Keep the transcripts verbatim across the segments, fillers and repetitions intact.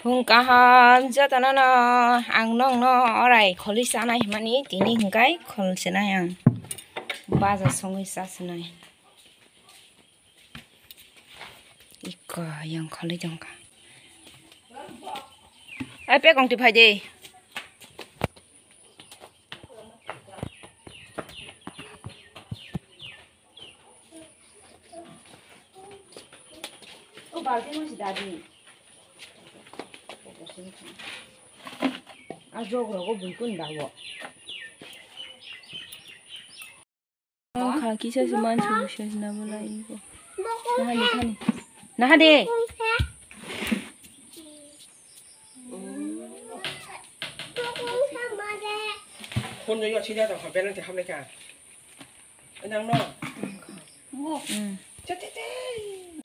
Phung kaham jotono no ang nokno orai kholi chanai hwnmani tini hwnkhe khol chenai ang baja songwi cha chenai. Iko yang kholi jongka. Ai pekong ti phai de. O balti mo si dadi. A jog rogo bui kun dawo. Ang kha kisa se mansi se na bwlai iko. Naha de thani. Naha de. Phone yo sida to ha penalty hamle ka. Nang no. Mm.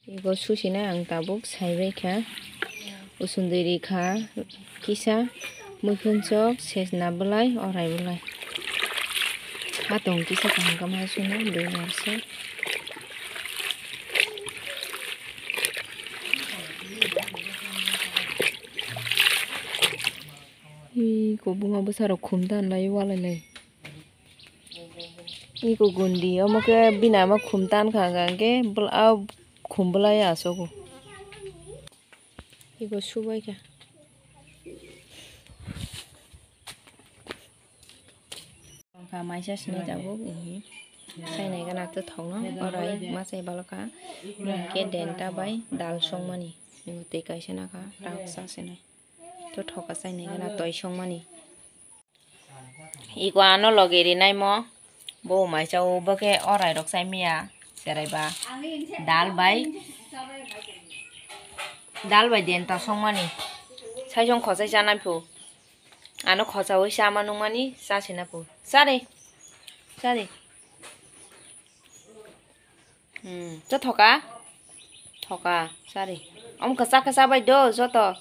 Ibo susinai ang tabuk saibai kha. Usundui ri kha kisa muikhun chok sesna bwlai orai bwlai. Hatong kisa kaham kaham hai suna dui narsa. Ih, kobunga bwsa rok khum dan lai walai lai. Iko gundi, omo khe bini ama khum tan kha, hwnkha hwnkhe bwla-, a khum bwlai asogo. Iko subai kha. Wngkha maisa sinai tabuk, ihi. Sainai gana twi thokno, orai ma sai balokha. Hwnkhe denta bai dal songmani. Twi kaisa nakha, rak sa sinai. To thoka sainai gana toi songmani. Iko ano logi rinai mo. Bo mai chao bo khe orai rok chai maya. Cherai ba. Dal bai. Dal bai denta songmani. Sai song khosai chanai phu. Ano khochaui chama nungmani chasina phu. Chare. Chare. Hmm. Cho thoka. Thoka. Chare. Om kasa kasa bai do joto.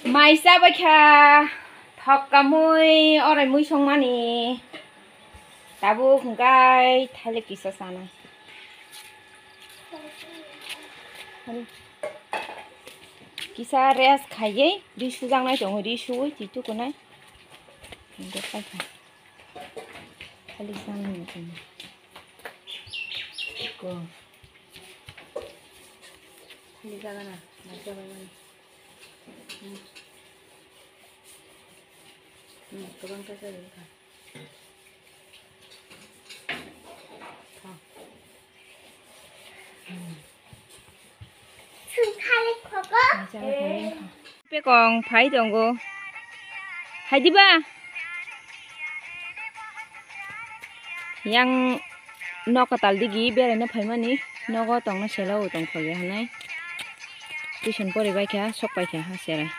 Mai chabai kha, thok kamui, orai mui songmani. Tabuk hwnkhe thailik kisa chanai. Kisa rest khaiwi, ri sujaknai tongo, ri suwi twi tukunai. Hwnkhe paikha. Thailik chanai hwnkhe. Ko. Thailik jagana, mai chabai mani. Hmm. Hmm, kwbang khe chabai wngkha. Tho. Hmm. Pekong phai tongo. Hai diba? Yang nok kwtal digi beraina phaimani nogo tongna sela o tongthokya hinwi. Tuition poribai kha, sok pai kha ha cherai.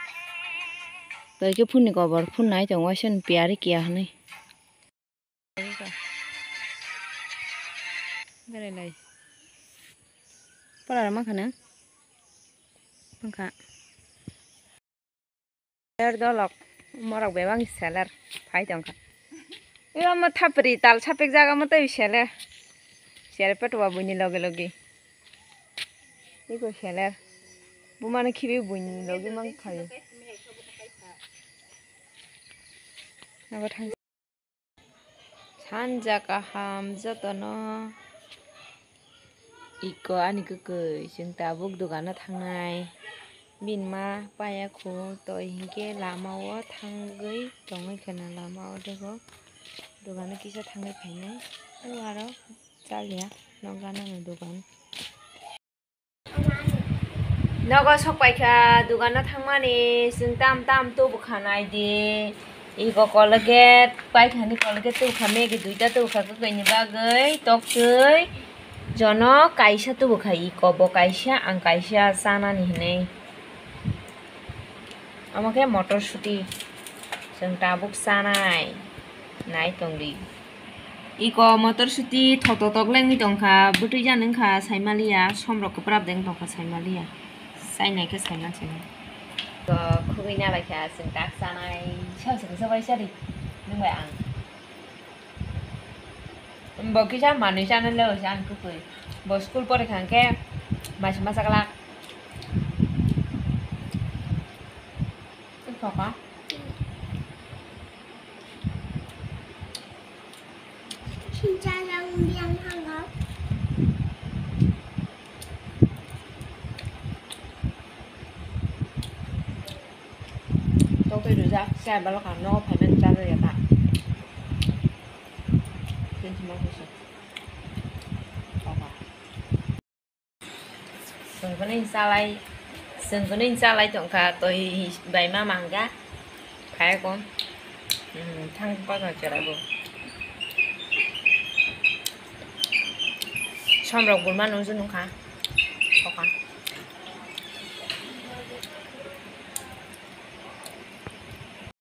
Tei khe phunni kobor phunai tongo, waisa ni piyari kiya hinwi. Berai lai. Pora rama khana. Wngkha. Seller dolok, morok bebak ni seller phai tongkha. Iyo omo thapri tal sapik jaga omo tei seller. Seller petuwa buini loge loge. Iko seller. Bumano khibi buini loge mang khayo. Abo thang. Sanja kaham jotono. Iko ani kwkwi, chwng tabuk dogano thangnai. Bini ma paya khu, toi hinkhe lama o thangwi tongwi khwna, lama o dego dogano kisa thangwi phainai. O aro chaliya nok ganani dogan. Nogo sok paikha, dogano thangmani, chwng tam tam tubukha naidi. Iko Colgate, paikhani Colgate tubukha, Maggi duita tubukha, kwkwi ni bagwi toktwi. Jono kaisa tubukha, iko bo kaisa, ang kaisa chanani hinwi. Omo khe motor suti, chwng tabuk chanai, nai tongdi. Iko motor suti thototok lengwi tongkha, bwtwi jani wngkha saimaliya, somrok kwprap de wng tongkha saimaliya, chainai khe saiman saiman. Iko khugwi nalaikha, chwng tak chanai, sal se kisa bai chadi, nwng bai ang. Bo kisa manwi chana le oisa ang kwpwi. Bo school pore kha hwnkhe maisingma chaklak. Toka. Totwi rijak, chai balok ang nogo phaimani chajak ya ta. Tini thuma khe se. Toka. Chwng kwnwi chalai, chwng kwnwi chalai tongkha, twi bai ma mangga. Phai ko. Hmm, thang pa ka chera bo. Somrok burma nungju nungkha. Toka.